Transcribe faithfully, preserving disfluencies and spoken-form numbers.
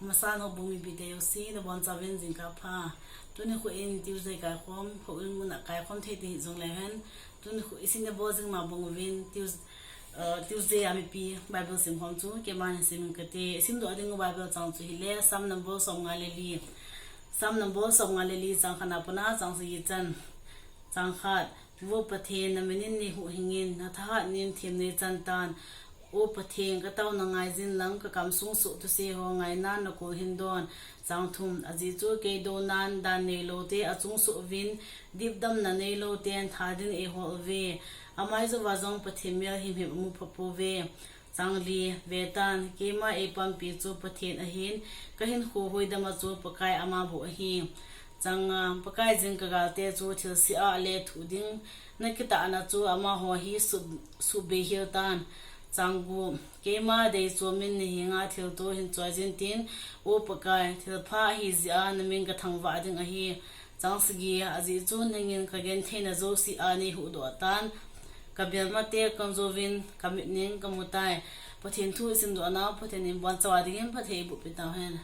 Amasan houbung mipite jouse, nabonchauvin jingkah pha. Tuni kho in Tuesday kaikhom, houin muna kaikhom thei te hijongleu hen, tuni kho isin nabol jing ma bang uvin Tues-, uh, Tuesday a mipi Bible simkhom chu keiman hin simin kate. Isimdoh ding u Bible chang chu hile, Psalm number somnga le li. Psalm number somnga le li, chang khatna a pat a chang sagi chan. Chang khat. Vo Pathen, namin in neihuhhingin, nathahat nin thim neichan tan. O Pathen, kataona ngaijin lang, kakam sung soh thusei ho ngainan nakol hin don. Chang thum. Ajeh chu kei dounan dan neilou te achung soh uvin, dipdamna neilou ten tha din eihol uve. Amai jouva jong Pathen mel himhim amu phapouve. Chang li. Vetan, keima eipanpi chu Pathen ahin, kahinkho huidam a chu Pakai ama bou ahi. Chang nga. Pakai jin kagalte chu thilse a alethuh ding, nakitahna chu amaho hi suh, suhbei hel tan. Chang gup. Keima deichom in nahenga thilto hin choijin tin, O Pakai, thilpha ahijeh a namin kathangvah ding ahi. Chang sagi. Ajeh chu nangin kagentheina jouse a neihuhdoh tan, kamelmate kon jouvin kamit in kamutai. Pathen thu isimdoh nau Pathen in ibonchauva dingin phatthei eiboh peh tauhen.